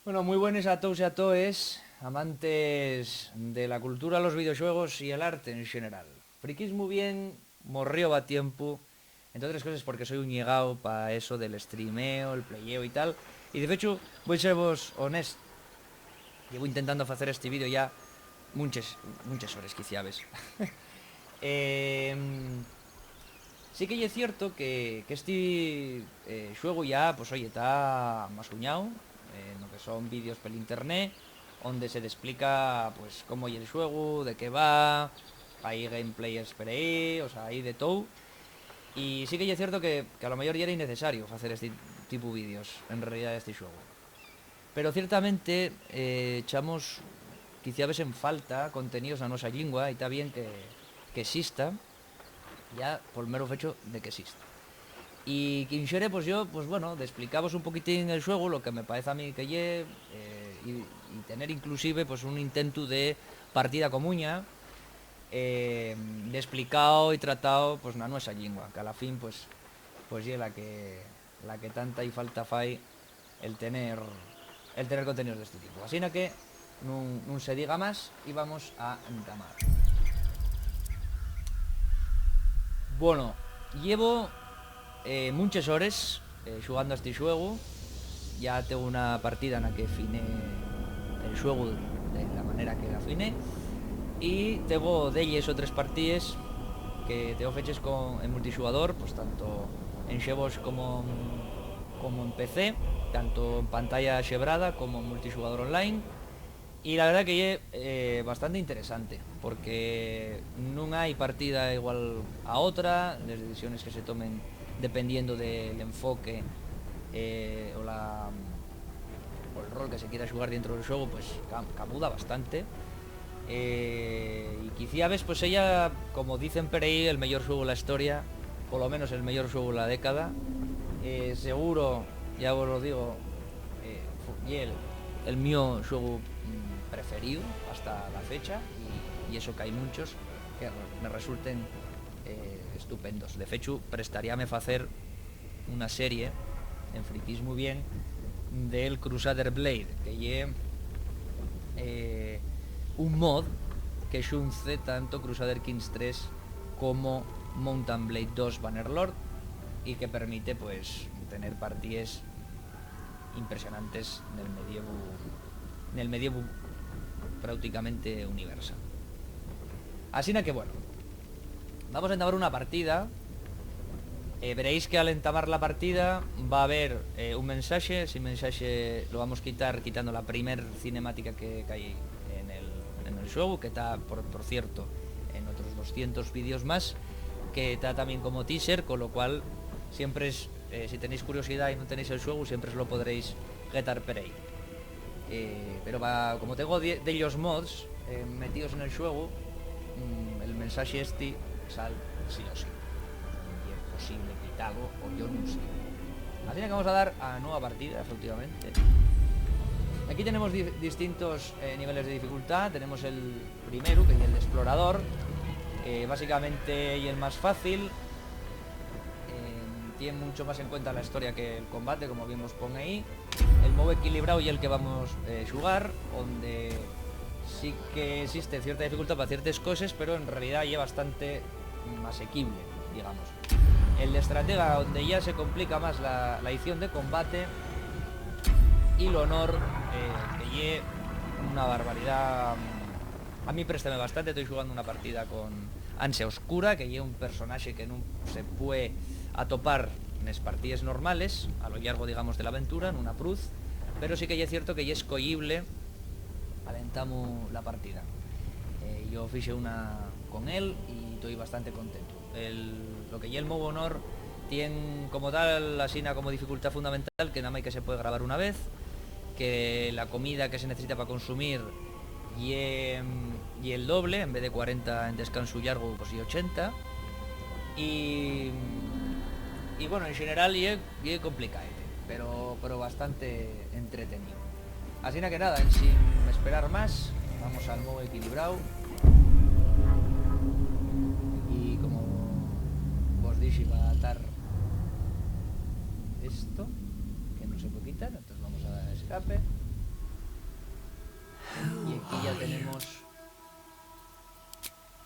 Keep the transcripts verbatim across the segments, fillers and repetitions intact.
Bueno, mui buenes a toos y a toes, amantes de la cultura, los videoxuegos y el arte en xeneral. Friquismu Bien morrió va tiempu, entre otres coses porque soi un llegao pa eso del streameo, el playeo y tal. Y de fechu, voi ser vos honest, llevo intentando facer esti vídeo ya munches, munches hores, quiciabes. Em, sí que ye cierto que, que esti, eh, xuegu ya, pues, oye, ta mascuñao, eh, no que son vídeos pel internet, onde se desplica, pues, cómo ye el xuegu, de qué va, hai gameplayers per aí, o sea, hai de tou. Y sí que ye cierto que, que a lo mellor yera innecesario facer esti tipu vídeos, en realidá, esti xuegu. Pero ciertamente, eh, echamos quiciabes en falta conteníos na nuesa llingua, y ta bien que, que exista, ya pol mero fecho de que exista. Y quinxere, pues, yo, pues, bueno, d'esplicavos un poquitín el xuegu, lo que me paez a mí que ye, eh, y, y tener inclusive, pues, un intentu de partida comuña, eh, d'esplicao y tratao, pues, na nuesa llingua, que a la fin, pues, pues, ye la que, la que tanta y falta fai el tener, el tener conteníos d'esti tipu. Asina que nun, nun se diga más y vamos a entamar. Bueno, llevo, eh, munches hores, eh, xugando a esti xuegu. Ya tengo una partida na que finé el xuegu de la manera que la finé. Y tengo delles o tres partíes que tengo feches con, en multixugador, pues, tanto en Xbox como, como en P C, tanto en pantalla xebrada como en multixugador online. Y la verdá que ye, eh, bastante interesante, porque nun hai partida igual a otra, les decisiones que se tomen dependiendo del enfoque, eh, o la, o el rol que se quiera xugar dentro del xuegu, pues, ca-, camuda bastante. Eh, y quiciabes, pues, ella, como dicen per aí, el meyor xuegu de la historia, polo menos el meyor xuegu de la década. Eh, seguro, ya vos lo digo, eh, fu-, ye el, el mio xuegu, mm, preferido hasta la fecha, y, y eso que hai munchos que re-, me resulten, eh, estupendos. De fechu, prestaríame facer una serie en Friquismu Bien del Crusader Blade, que ye, eh, un mod que xunce tanto Crusader Kings tres como Mount & Blade dos Bannerlord, y que permite, pues, tener partíes impresionantes nel medievu, nel medievu práuticamente universal. Asina que, bueno, vamos a entamar una partida. Eh, veréis que al entamar la partida va a haber, eh, un mensaxe. Ese mensaxe lo vamos quitar quitando la primer cinemática que, que hai en el, en el xuegu, que ta, por, por cierto, en otros doscientos vídeos más, que ta también como teaser, con lo cual siempre es, eh, si tenéis curiosidad y no tenéis el xuegu, siempre os lo podréis getar per ahí. Eh, pero va, como tengo die-, dellos mods, eh, metíos en el xuegu, mm, el mensaxe esti sal sí o sí. Ye posible quitalo o yo nun sé. Asina que vamos a dar a nueva partida, efectivamente. Aquí tenemos di-, distintos, eh, niveles de dificultad. Tenemos el primeru, que ye el de explorador, que básicamente ye el más fácil. Eh, tien muncho más en cuenta la historia que el combate, como bien vos pon ahí. El mou equilibrao ye el que vamos, eh, xugar, onde sí que existe cierta dificultad pa ciertes coses, pero en realidá ye bastante más asequible, digamos. El de estratega, onde ya se complica más la, la ición de combate, y l'honor, eh, que ye una barbaridá. A mí préstame bastante, toi xugando una partida con Ansia Oscura, que ye un personaxe que nun se pue atopar nes partíes normales, a lo llargo, digamos, de la aventura, nuna pruz, pero sí que ye cierto que ye escoyible al entamu la partida. Eh, yo fixe una con él y toi bastante contento. El, lo que ye el mou honor tien como tal, asina como dificultá fundamental, que namái que se puede grabar una vez, que la comida que se necesita pa consumir ye, ye el doble, en vez de cuarenta en descansu llargu, pues ye ochenta. Y, y bueno, en xeneral ye, ye complicaete, pero, pero bastante entretenido. Asina que nada, ensin esperar más, vamos al mou equilibrao. Y como vos dixi, va a tar esto, que nun se pue quitar, entonces vamos a dar a escape. Y aquí ya tenemos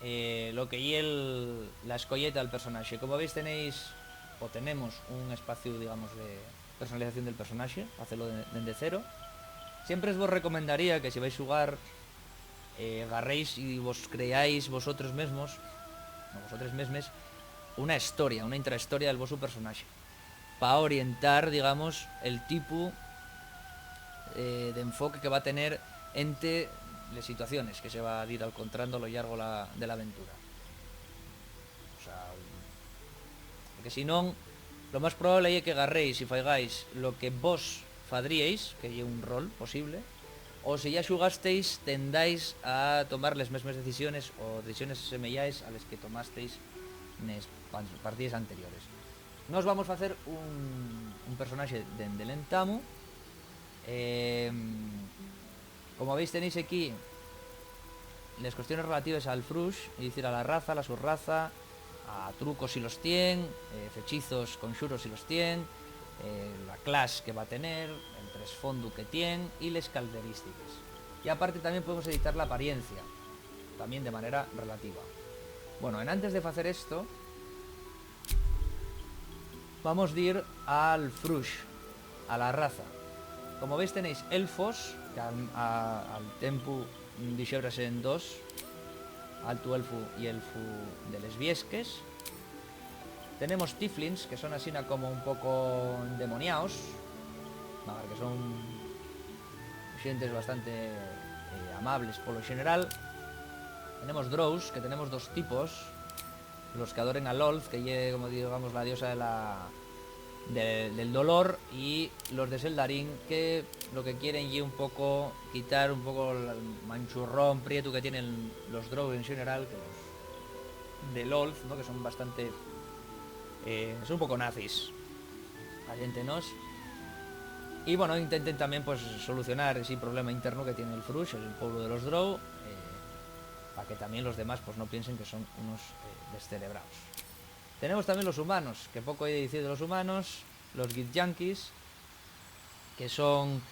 eh, lo que ye el, la escoyeta del personaxe. Como veis, tenéis, o tenemos un espacio, digamos, de personalización del personaxe, facelo de- dende cero. Siempre os vos recomendaría que si vais xugar, eh, garréis y vos creáis vosotros mesmos, o vosotros mesmes, una historia, una intrahistoria del vosu personaxe, pa orientar, digamos, el tipu eh, d'enfoque que va tener ente les situaciones que se va dir alcontrando a lo llargo la, de la aventura. O sea, porque si non, lo más probable ye que garréis y faigáis lo que vos fadríeis, que ye un rol posible, o si ya xugasteis, tendáis a tomar les mesmes decisiones o decisiones semeyaes a les que tomasteis nes pan- partides anteriores. Nos vamos facer un, un personaxe dende l'entamu. Em, como veis, tenéis aquí les cuestiones relatives al frush, es decir, a la raza, la subraza, a trucos si los tien, eh, fechizos, conxuros si los tien, eh, la clase que va tener, el tresfondu que tien y les característiques. Y aparte también podemos editar la apariencia, también de manera relativa. Bueno, en antes de facer esto, vamos dir al frush, a la raza. Como veis, tenéis elfos, que al, a- al tempu dixébrase en dos, altu elfu y elfu de les viesques. Tenemos tieflings, que son asina como un poco endemoniaos, magar que son xentes bastante eh, amables polo xeneral. Tenemos drows, que tenemos dos tipos, los que adoren a Lolth, que ye, como digamos, la diosa de la, de- del dolor, y los de Seldarín, que lo que quieren ye un poco quitar un poco el manchurrón prietu que tienen los drow en general, que los de Lolth, ¿no? Que son bastante, eh, son un poco nazis, pariéntenos. Y bueno, intenten también, pues, solucionar ese problema interno que tiene el Frush, el pueblo de los drow, eh, para que también los demás, pues, no piensen que son unos eh, descerebraos. Tenemos también los humanos, que poco hay de decir de los humanos, los githyankis, que son,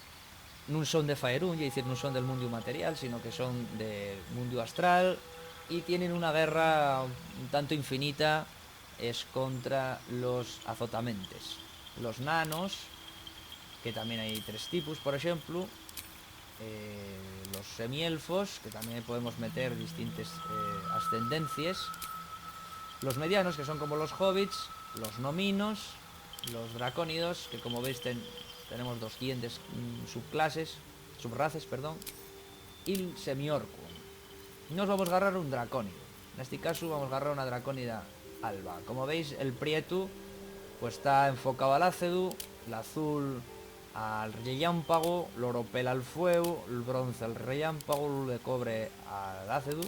nun son de Faerun, es decir, nun son del mundu material, sino que son del mundu astral, y tienen una guerra un tanto infinita escontra los azotamentes. Los nanos, que también hay tres tipos, por ejemplo, eh, los semielfos, que también podemos meter distintas eh, ascendencias, los medianos, que son como los hobbits, los nominos, los dracónidos, que como veis ten- tenemos doscientas mm, subclases, subraces, perdón, y el semiorco. Nos vamos a agarrar un dracónido. En este caso vamos a agarrar una dracónida alba. Como veis, el prietu pues está enfocado al ácedu, l'azul al rellámpago, l'oropel al fueu, el bronce al rellámpago, el de cobre al ácedu,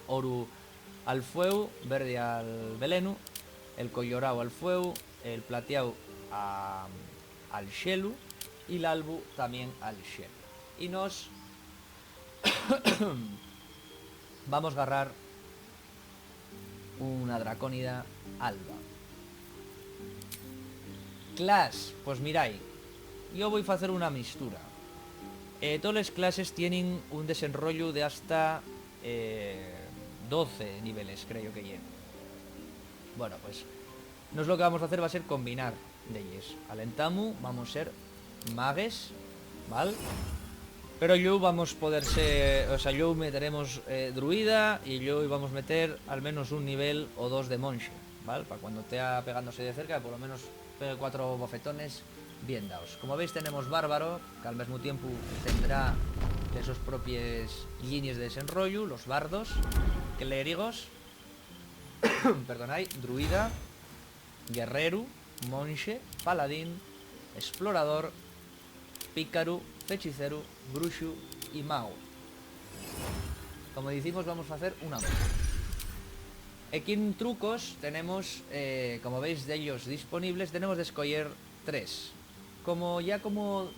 oru al fueu, verde al velenu, el collorao al fueu, el platiao a- al xelu y l'albu también al xelu. Y nos vamos garrar una dracónida alba. Clase, pues mirai, yo voi facer una mistura. Eh, toles clases tienen un desenrollu de hasta eh, doce niveles, creo que ye. Bueno, pues nos lo que vamos a hacer va a ser combinar d'elles. Al entamu vamos ser magues, ¿val? Pero llueu vamos poder ser, o sea, llueu meteremos eh, druida y llueu vamos meter al menos un nivel o dos de monxe, ¿val? Pa cuando tea pegándose de cerca, por lo menos pegue cuatro bofetones bien daos. Como veis, tenemos bárbaro, que al mesmu tiempu tendrá les sos propies llinies de desenrollu, los bardos, clérigos, perdonai, druida, guerreru, monxe, paladín, explorador, pícaru, fechiceru, bruxu y magu. Como dicimos, vamos facer una maga. Aquí en trucos tenemos, eh, como veis, d'ellos disponibles, tenemos d'escoyer tres. Como ya como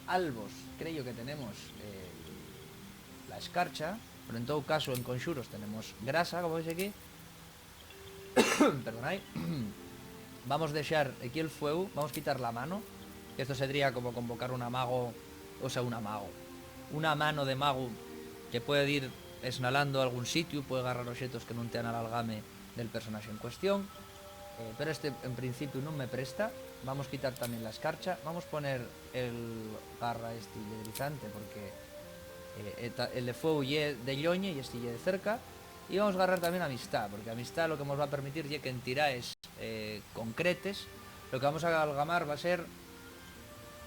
albos, creo que tenemos eh, la escarcha, pero en todo caso en conxuros tenemos grasa, como veis aquí. Perdonai. Vamos dexar aquí el fueu, vamos quitar la mano, que esto sería como convocar un amago, o sea, un amago. Una mano de magu que puede dir esnalando algún sitiu, puede garrar oxetos que nun tean al algame del personaxe en cuestión. Eh, pero este, en principiu, nun me presta. Vamos quitar tamién la escarcha. Vamos poner el garra esti lledrizante, porque, eh, eta-, el de fueu ye de lloñe y esti ye de cerca. Y vamos garrar tamién amistá, porque amistá lo que mos va a permitir ye que en tiraes, eh, concretes, lo que vamos a algamar va a ser,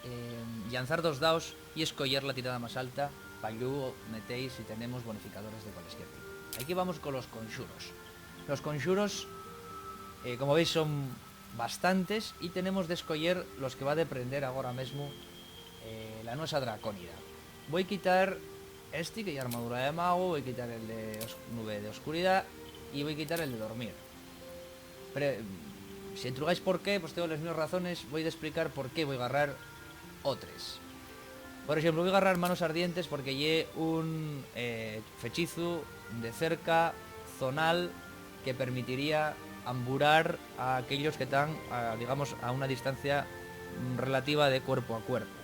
eh, llanzar dos daos y escoyer la tirada más alta, pa lluego metéis si tenemos bonificadores de cualesquier tipu. Aquí vamos con los conxuros. Los conxuros, eh, como veis, son bastantes y tenemos d'escoyer los que va deprender agora mesmo, eh, la nuesa dracónida. Voi quitar esti, que ye armadura de magu, voi quitar el de os-, nube de oscuridá, y voi quitar el de dormir. Pero, mm, si entrugáis por qué, pues tengo les mios razones, voi d'esplicar por qué voi garrar otres. Por exemplu, voi garrar manos ardientes porque ye un, eh, fechizu de cerca, zonal, que permitiría amburar a aquellos que tán, a, digamos, a una distancia, mm, relativa de cuerpo a cuerpo.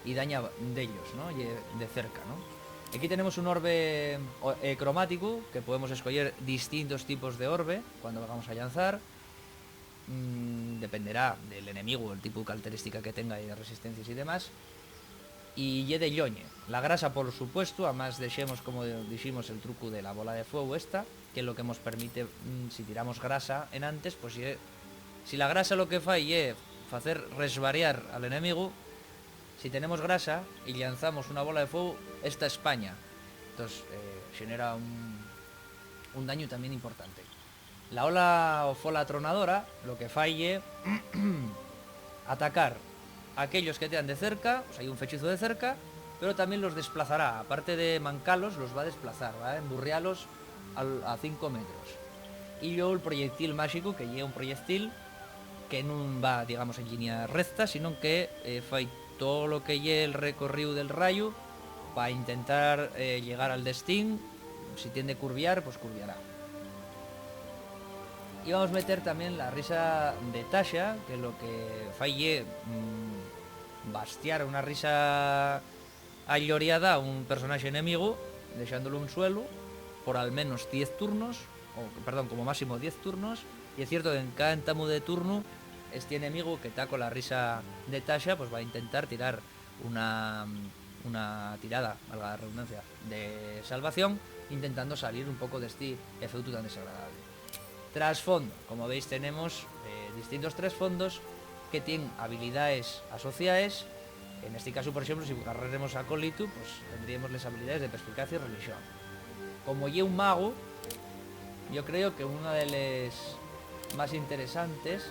Y daña d'ellos, ¿no? Ye de cerca, ¿no? Aquí tenemos un orbe, o, eh, cromático, que podemos escoyer distintos tipos de orbe cuando vamos a llanzar. Mm, dependerá del enemigu, el tipu de característica que tenga y de resistencias y demás. Y ye de lloñe. La grasa, por supuesto, amás dexemos, como diximos, el trucu de la bola de fueu esta, que lo que mos permite, mm, si tiramos grasa en antes, pues ye, si la grasa lo que fai ye facer resvariar al enemigu, si tenemos grasa y llanzamos una bola de fueu, esta españa. Entós, eh, xenera un, un dañu tamién importante. La ola o fola atronadora lo que fai ye atacar a aquellos que tean de cerca, o sea, un fechizu de cerca, pero tamién los desplazará, aparte de mancalos, los va a desplazar, va a emburrialos al, a cinco metros. Y lluego el proyectil máxico, que ye un proyectil que nun va, digamos, en línea recta, sino que, eh, fai todo lo que ye el recorríu del rayu pa intentar, eh, llegar al destín. Si tien de curviar, pues curviará. Y vamos meter tamién la risa de Tasha, que lo que fai ye, mm, bastiar una risa alloriada a un personaxe enemigu, dexándolo en suelu por al menos diez turnos, o, perdón, como máximo diez turnos, y es cierto que en cada entamu de turnu, esti enemigu que ta cola risa de Tasha, pues, va a intentar tirar una, una tirada, valga la redundancia, de salvación, intentando salir un poco d'esti efeutu tan desagradable. Trasfondo. Como veis, tenemos, eh, distintos trasfondos que tienen habilidaes asociaes. En este caso, por exemplu, si garráremos acólitu, pues tendríemos les habilidaes de perspicacia y religión. Como ye un magu, yo creo que una de les más interesantes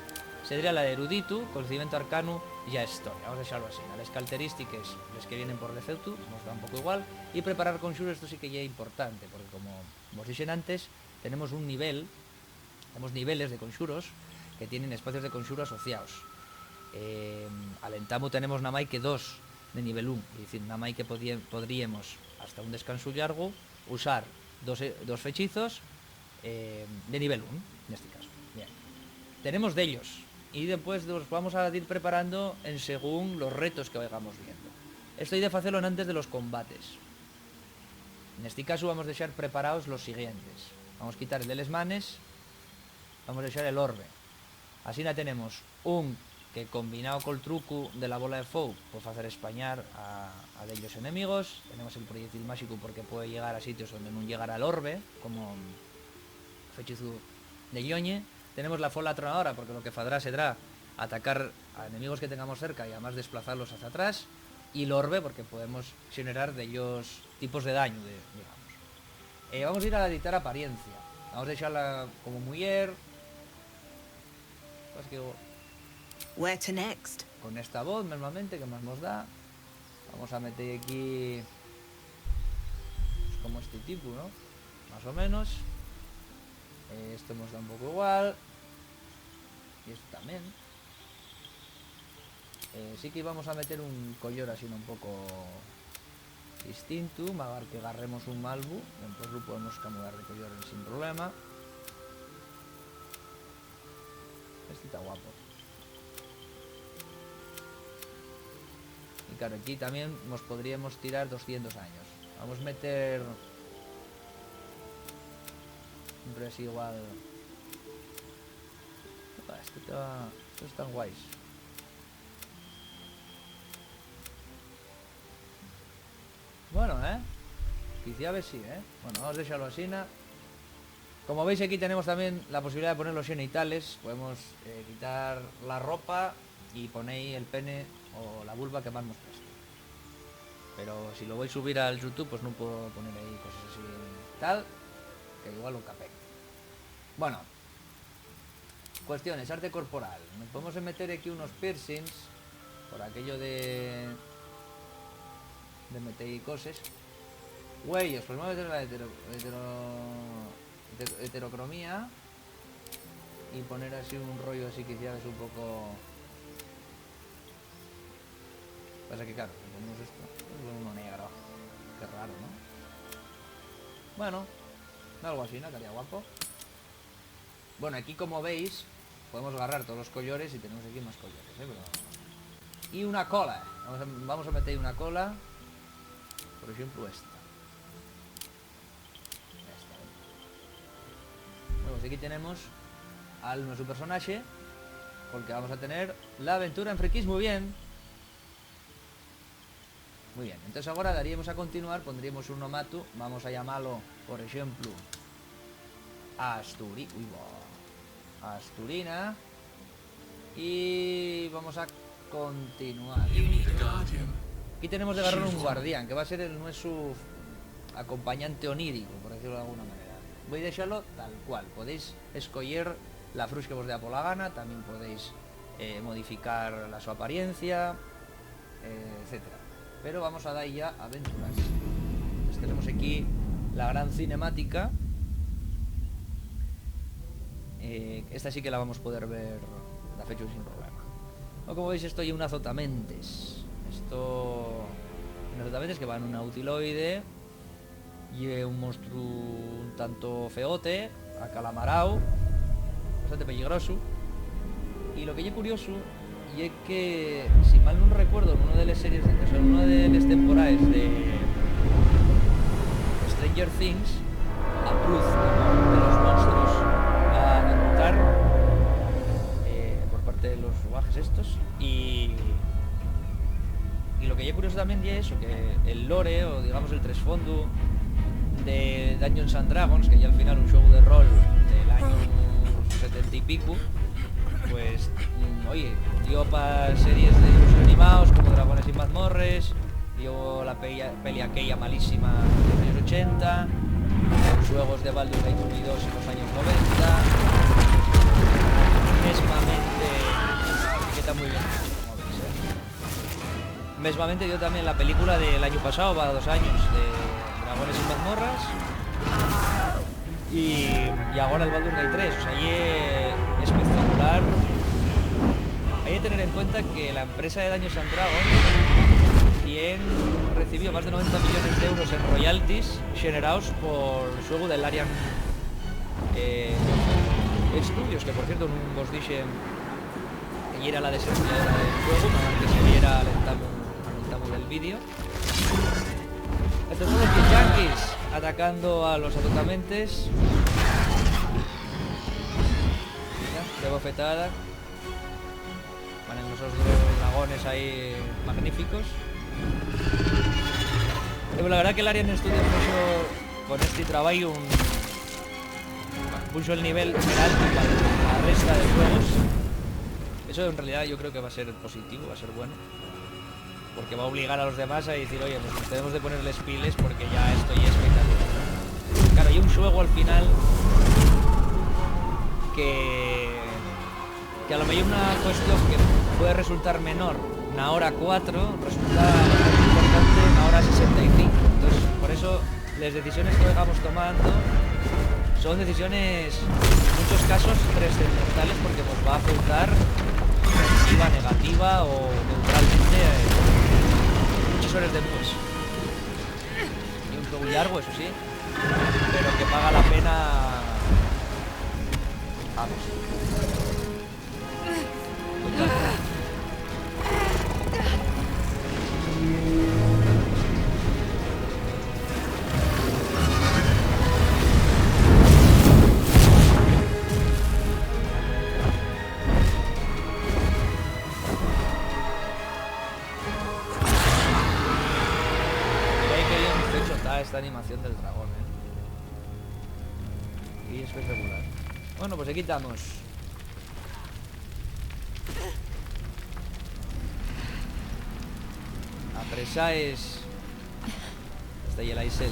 sería la de eruditu, conocimiento arcanu ya historia. Vamos a dexalo así. Les característiques, les que vienen por defeutu, nos da un poco igual. Y preparar conxuros, esto sí que ye importante, porque, como vos dixen antes, tenemos un nivel, tenemos niveles de conxuros que tienen espacios de conxuru asociaos. Eh, al entamu tenemos namái que dos de nivel un, es dicir, namái que podie-, podríemos, hasta un descansu llargu, usar dos, dos fechizos, eh, de nivel un, nesti caso. Bien. Tenemos dellos, y dempués los vamos a dir preparando en según los retos que vaigamos viendo. Esto hai de facelo enantes de los combates. Nesti casu vamos dexar preparaos los siguientes. Vamos quitar el de les manes, vamos dexar el orbe. Asina tenemos un que, combinao col trucu de la bola de fou, pue facer españar a, a dellos enemigos. Tenemos el proyectil máxicu porque pue llegar a sitios onde nun llegara l'orbe, como fechizu de lloñe. Tenemos la fola atronadora porque lo que fadrá sedrá atacar a enemigos que tengamos cerca y amás desplazalos hacia atrás. Y l'orbe porque podemos xenerar dellos tipos de dañu, de, digamos. Eh, vamos a ir a editar apariencia. Vamos a dexala como muyer. Pues que go- Where to next? Con esta voz, mesmamente, que más mos da. Vamos a meter aquí, pues, como este tipu, ¿no? Más o menos. Eh, esto mos da un poco igual. Y esto también. Eh, sí que vamos a meter un collor así un poco distintu, magar que garremos un malvu, entós lo podemos camudar de collor sin problema. Este ta guapo. Y Claro, aquí tamién mos podríemos tirar doscientos años. Vamos meter un precio igual. Opa, esto ta, estos tán guais. Bueno, eh. Quiciá a ver si, eh. Bueno, vamos a dexalo asina. Como veis, aquí tenemos tamién la posibilidá de poner los xenitales. Podemos, eh, quitar la ropa y ponéis el pene o la vulva que más mos preste. Pero si lo voi subir al YouTube, pues nun puedo poner ahí coses así tal, que igual lo capé. Bueno, cuestiones, arte corporal. Nos podemos meter aquí unos piercings, por aquello de, de meter coses. Güeyos, podemos meter la hetero-, hetero-, heter-, heterocromía y poner así un rollo así, quizás un poco. Pasa que, claro, si ponemos esto, pues, uno negro. Qué raro, ¿no? Bueno, algo así, ¿no? Estaría guapo. Bueno, aquí, como veis, podemos agarrar todos los collores y tenemos aquí más collores, ¿eh? Pero... Y una cola. Vamos a, vamos a meter una cola. Por ejemplo, esta. Esta, ¿eh? Bueno, pues aquí tenemos al nuestro personaje, porque vamos a tener la aventura en Freakies. Muy bien. Muy bien, entonces ahora daríamos a continuar, pondríamos un nomatu, vamos a llamarlo, por ejemplo, Asturi-, ui, bo. Asturina. Y vamos a continuar. You need a guardian. Aquí tenemos de agarrar un guardián, que va a ser el nuestro acompañante onírico, por decirlo de alguna manera. Voy a dejarlo tal cual. Podéis escoger la frus que vos dé pola gana, también podéis, eh, modificar la su apariencia, eh, etcétera. Pero vamos a dar ya a aventurarse. Entonces tenemos aquí la gran cinemática. Eh, esta sí que la vamos a poder ver de fecho sin problema. O, como veis, esto ye un azotamentes. Esto, un azotamentes que va en un autiloide. Ye un monstruo un tanto feote, acalamarao, bastante peligroso. Y lo que ye curioso ye que, si mal nun recuerdo, en una de les series, o sea, en una de les temporaes de Stranger Things, apruz como un de los monstruos a derrotar, eh, por parte de los guajes estos. Y, y lo que ye curioso tamién ye eso, que el lore, o digamos el tresfondu de Dungeons and Dragons, que ye al final un xuegu de rol del añu setenta y pico, pues, mm, oye, dio pa series de dibuxos animaos como Dragones y Mazmorres, dio la peli, peli aquella malísima de los años ochenta, los xuegos de Baldur's Gate uno y dos en los años noventa. Mesmamente, que está muy bien, como veis, ¿eh? Mesmamente dio también la película del año pasado, va dos años, de Dragones y Mazmorras. Y, y agora el Baldur's Gate tres, o sea, ye espectacular. Hai que tener en cuenta que la empresa de Dungeons and Dragons tien recibido más de noventa millones d'euros en royalties xeneraos por xuegu de Larian, eh, Studios, que, por cierto, nun vos dixen que yera la desarrolladora del xuegu, nada más que se viera al entamu, al entamu del vídeo. Estos son los Githyankis atacando a los azotamentes. Mira, de bofetada. Van esos dos dragones ahí magníficos. Eh, la verdad que Larian Studios puso con este trabajo un, puso el nivel alto para la resta de juegos. Eso en realidad yo creo que va a ser positivo, va a ser bueno. Porque va a obligar a los demás a decir, "Oye, pues nos tenemos de poner les piles porque ya esto ya es espectacular". Claro, hay un juego al final que, que a lo mejor una cuestión que puede resultar menor na hora cuatro resulta importante na hora sesenta y cinco. Entonces, por eso les decisiones que vayamos tomando son decisiones, en muchos casos, trascendentales, porque nos va a afectar positiva, negativa o neutralmente, eh, muchas horas después. Y un juego largo, eso sí, pero que paga la pena. Vamos. Pues ya está. Esta animación del dragón, ¿eh? Y es espectacular. Bueno, pues aquí estamos. Apresaes. Esta y el Aisel.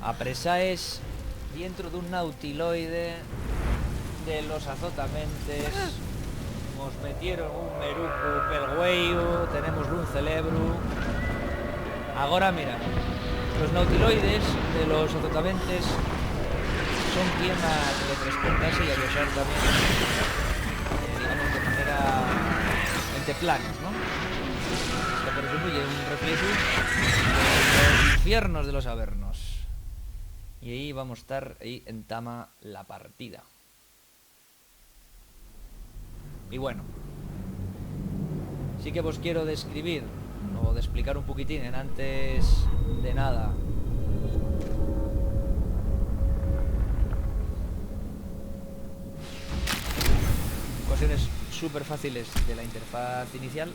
Apresaes dientro d'un nautiloide de los azotamentes. Nos metieron un merucu pel güeyu, tenemos un celebru. Agora, mira, los nautiloides de los azotamentes son quien a teletransportase y a viaxar también, eh, digamos, de manera ente planos, ¿no? Esto, por ejemplo, ye un reflexu de los infiernos de los Avernos. Y ahí vamos a estar, ahí entama la partida. Y bueno, sí que vos quiero describir o d'esplicar un poquitín enantes de nada cuestiones súper fáciles de la interfaz inicial.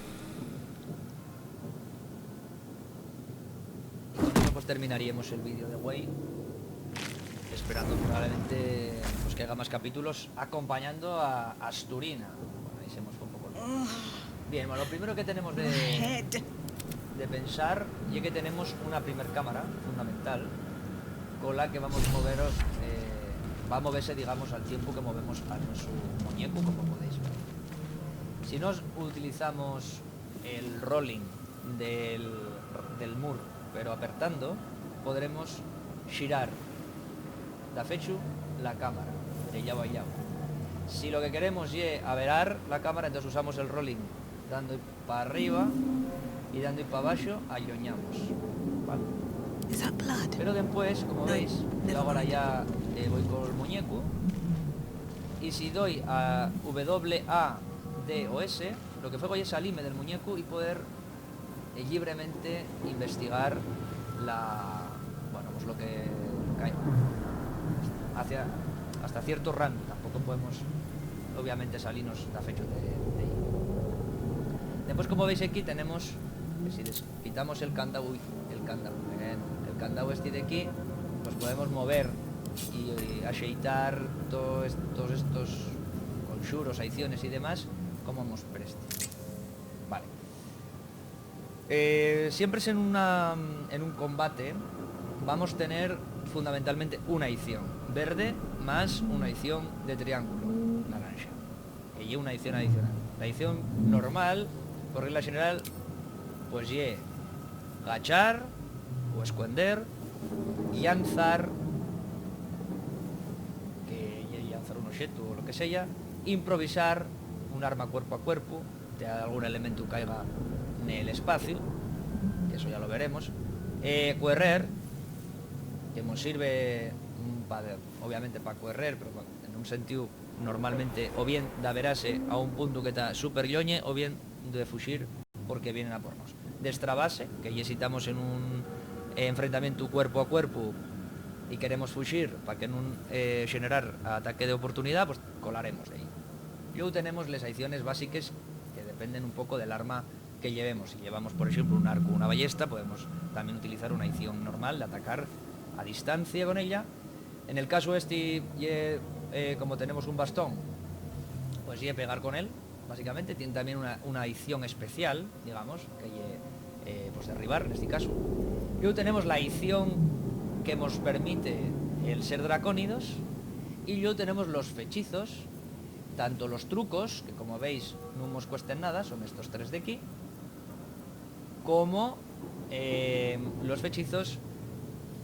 Y con eso, pues, terminaríamos el vídeo de güei, esperando probablemente, pues, que haya más capítulos acompañando a Asturina. Bueno, ahí se nos fue un poco el... Bien, bueno, lo primero que tenemos de, de pensar ye que tenemos una primer cámara fundamental con la que vamos a moveros, eh, va a moverse, digamos, al tiempo que movemos a nuestro muñeco, como podéis ver. Si nos utilizamos el rolling del, del mur, pero apertando, podremos xirar dafechu la cámara de llau a llau. Si lo que queremos ye averar la cámara, entonces usamos el rolling dando pa arriba y dando pa abaxo, alloñamos, ¿vale? Pero después, como veis, yo ahora ya, eh, voy con el muñeco y si doy a W, A, D o S, lo que fego ye salime del muñeco y poder, eh, llibremente investigar la, bueno, pues lo que cae hacia, hasta cierto rango. Tampoco podemos, obviamente, salirnos dafechu de, de ahí. Después, como veis aquí, tenemos que si des-, quitamos el candau, el candau, eh, el candau este de aquí, pues podemos mover y, y axeitar to-, est-, todos estos conxuros, aiciones y demás, como mos preste. Vale. Eh, siempre en una, en un combate vamos a tener fundamentalmente una aición verde más una aición de triángulo naranxa, que ye una aición adicional. La aición normal, por regla general, pues ye gachar o escuender, llanzar, que ye llanzar un oxetu o lo que seya, improvisar un arma cuerpo a cuerpo, te algún elementu caiga nel espaciu, que eso ya lo veremos, eh, cuerrer, que mos sirve, mm, pa, obviamente pa cuerrer, pero pa, en un sentíu normalmente o bien d'averase a un puntu que ta súper lloñe o bien de fuxir porque vienen a por nós. Destrabase, que ye si tamos en un, eh, enfrentamientu cuerpu a cuerpu y queremos fuxir pa que nun, eh, xenerar ataque d'oportunidá, pues colaremos d'ehí. Lluego tenemos les aiciones básiques que dependen un poco del arma que llevemos. Si llevamos, por exemplu, un arcu o una ballesta, podemos tamién utilizar una aición normal d'atacar a distancia con ella. En el casu esti, ye, eh, como tenemos un bastón, pues ye pegar con él, básicamente. Tien tamién una, una aición especial, digamos, que ye, eh, pues derribar, nesti casu. Lluego tenemos la aición que mos permite el ser dracónidos, y lluego tenemos los fechizos, tanto los trucos, que como veis nun mos cuesten nada, son estos tres d'equí, como, eh, los fechizos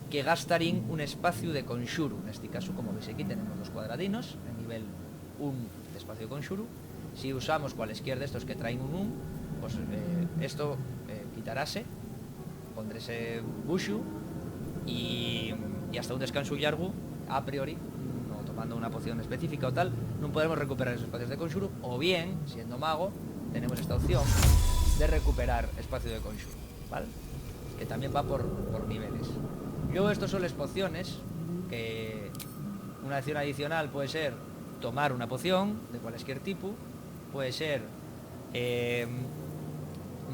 que gastarín un espaciu de conxuru. Nesti casu, como veis aquí, tenemos los cuadradinos en nivel un d'espaciu de conxuru. Si usamos cualesquier d'estos que traen un un, pues, eh, esto, eh, quitarase, pondrese buxu y, y hasta un descansu llargu, a priori, no tomando una poción específica o tal, nun podemos recuperar esos espacios de conxuru, o bien, siendo mago, tenemos esta opción de recuperar espacio de conxuru, ¿vale? Que tamién va por, por niveles. Lluego, estos son les pociones, que una acción adicional puede ser tomar una poción de cualesquier tipu, puede ser, eh,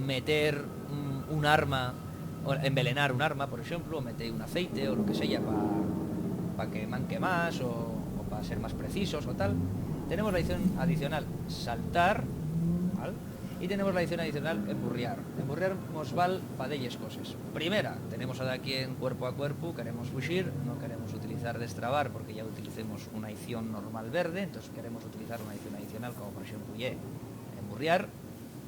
meter un, un arma o envelenar un arma, por exemplu, o meter un aceite o lo que seya pa, pa que manque más o, o pa ser más precisos o tal. Tenemos la edición adicional saltar, ¿vale? Y tenemos la edición adicional emburriar. Emburriar mos val pa delles coses. Primera, tenemos a daquién cuerpo a cuerpo, queremos fuxir, no queremos utilizar destrabar porque ya utilicemos una edición normal verde, entonces queremos utilizar una edición adicional como por exemplu ye emburriar,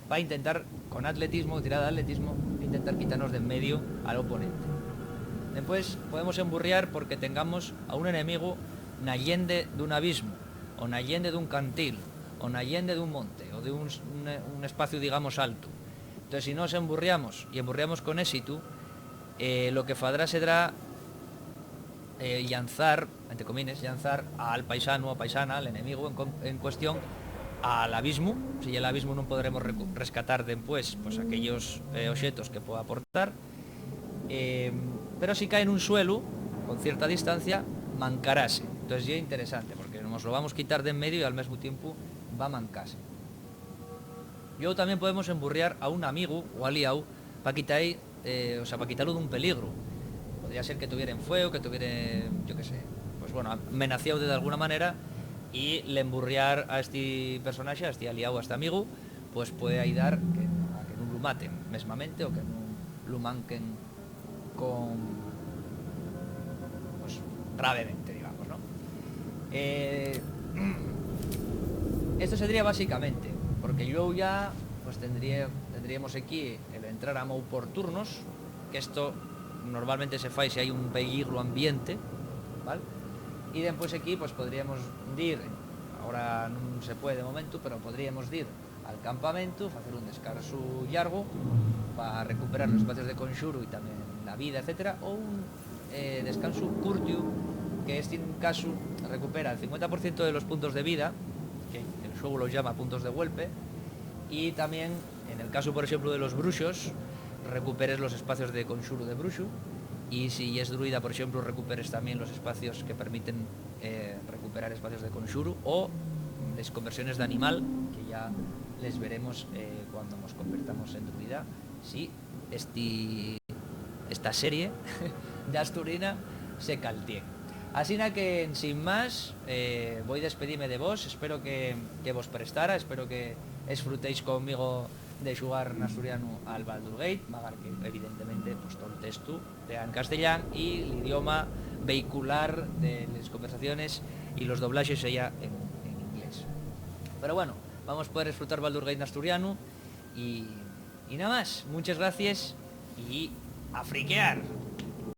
pa intentar, con atletismo, tirada de atletismo, intentar quitarnos de en medio al oponente. Después podemos emburriar porque tengamos a un enemigu na llende d'un abismo, o na llende d'un cantil, o na llende d'un monte, o d'un un, un espacio, digamos, alto. Entonces, si nos emburriamos, y emburriamos con éxito, eh, lo que fadrá sedrá eh, llanzar, entre comines, llanzar al paisanu o paisana, al enemigu en, con- en cuestión, al abismo. Si el abismo non podremos recu- rescatar después, pues, aquellos eh, objetos que pueda aportar. Eh, pero si cae en un suelo, con cierta distancia, mancarase. Entonces ya es interesante, porque nos lo vamos a quitar de en medio y al mismo tiempo va a mancarse. Luego también podemos emburriar a un amigu o aliáu pa quitar, eh, o sea, pa quitalo d'un peligru. Podría ser que tuvieren fueu, que tuvieren, yo qué sé, pues bueno, amenaciáude d'alguna manera, y l'emburriar a esti personaxe, a esti aliáu, a esti amigu, pues puede ayudar que, a que nun lu maten mesmamente o que nun lu manquen con, pues, gravemente, digamos, ¿no? Eh, esto sería básicamente, porque luego ya, pues, tendría, tendríamos aquí el entrar a mou por turnos, que esto normalmente se fai si hai un peligro ambiente, ¿vale? Y después aquí, pues, podríamos dir, ahora non se puede de momento, pero podríamos dir al campamentu, facer un descansu llargu pa recuperar los espacios de conxuru y también la vida, etcétera, o un eh, descansu curtiu, que este casu recupera el cincuenta por ciento de los puntos de vida, que el xuegu lo llama puntos de golpe, y también, en el caso, por ejemplo, de los bruxos, recuperes los espacios de conxuru de bruxu, y si es druida, por ejemplo, recuperes también los espacios que permiten eh, recuperar espacios de conxuru o les conversiones d'animal, que ya les veremos eh, cuando nos convertamos en druida, si esti, esta serie d'Asturina se caltié. Asina que, ensin más, eh, voi despedime de vos. Espero que, que vos prestara, espero que esfrutéis conmigo de xugar n'asturianu al Baldur's Gate, magar que, evidentemente, pues, tol testu tea en castellán y l'idioma vehicular de les conversaciones y los doblaxes seya en, en inglés. Pero bueno, vamos poder esfrutar Baldur's Gate n'asturianu y, y nada más. Muchas gracias y a friquear.